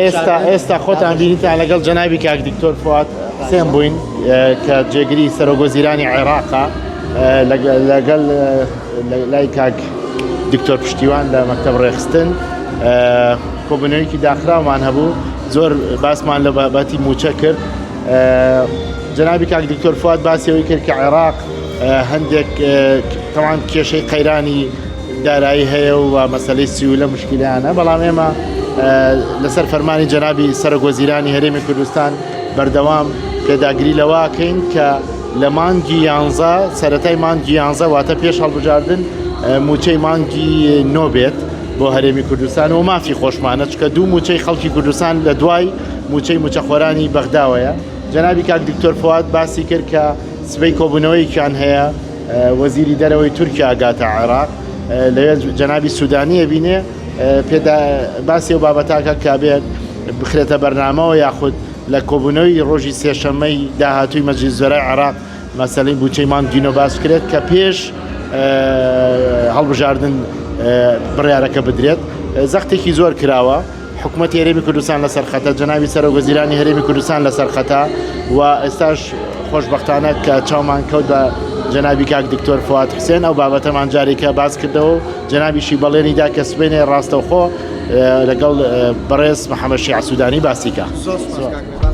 ئێستا ئێستا خۆتان بینیتان لەگەڵ جەنابی کاک دکتۆر فواد حسێن بووین کە جێگری سەرۆک وەزیرانی عێراقا لەگەڵ لای کاک دکتۆر پشتیوان لە مەکتەب ڕێخستن کۆبوونەوەیەکی داخراومان هەبوو زۆر باسمان لە بابەتی موچە کرد جەنابی کاک دکتۆر فواد باسیەوەی کرد کە عێراق هەندێک تەوان کێشەی قەیرانی دارایی هەیە و مەسەلەی سیولە مشکلیانە بەڵام ئێمە لەسەر فەرمانی جەنابی سەرۆک وەزیرانی هەرێمی کوردستان بەردەوام پێداگری لەواکەین کە لە مانگی یانزە سەتای مانگی یانزە واتە پێش هەڵبژاردن موچەی مانگی نۆ بێت بۆ هەرێمی کوردستان و مافی خۆشمانە چکە دوو موچەی خەڵکی کوردستان لە دوای موچەی موچەخۆرانی بەغداوەیە جەنابی کاک دکتۆر فواد باسی کرد کە سبەی کۆبوونەوەیەکیان هەیە وەزیری دەرەوەی تورکیا ئەگاتە عێراق لەوێ جەنابی سوودانی ئەبینێ پێدا باسی ئەو بابەتاکە کە بێت بخرێتە بەرنامەوە یاخود لە کۆبوونەوەی ڕۆژی سێشەممەی داهاتووی مەجلیس وزەرای عێراق مەسەلەی بودجەی مانگی نۆ باس بکرێت کە پێش هەڵبژاردن بڕیارەکە بدرێت زەختێکی زۆر کراوە. حکومەتی هەرێمی کوردستان لەسەر خەتە، جەنابی سەرۆک وەزیرانی هەرێمی کوردستان لەسەر خەتە و ئێستاش خۆشبەختانە کە چاومان کەوت بە جەنابی کاک دکتۆر فواد حسێن ئەو بابەتەمان جارێکە باس کردەوە و جەنابیشی بەڵێنی دا کە سبەینێ ڕاستەوخۆ لەگەڵ بەڕێز محەممەد شیع سوودانی باسی کە. زۆر سوپاس کاک ڕێباز.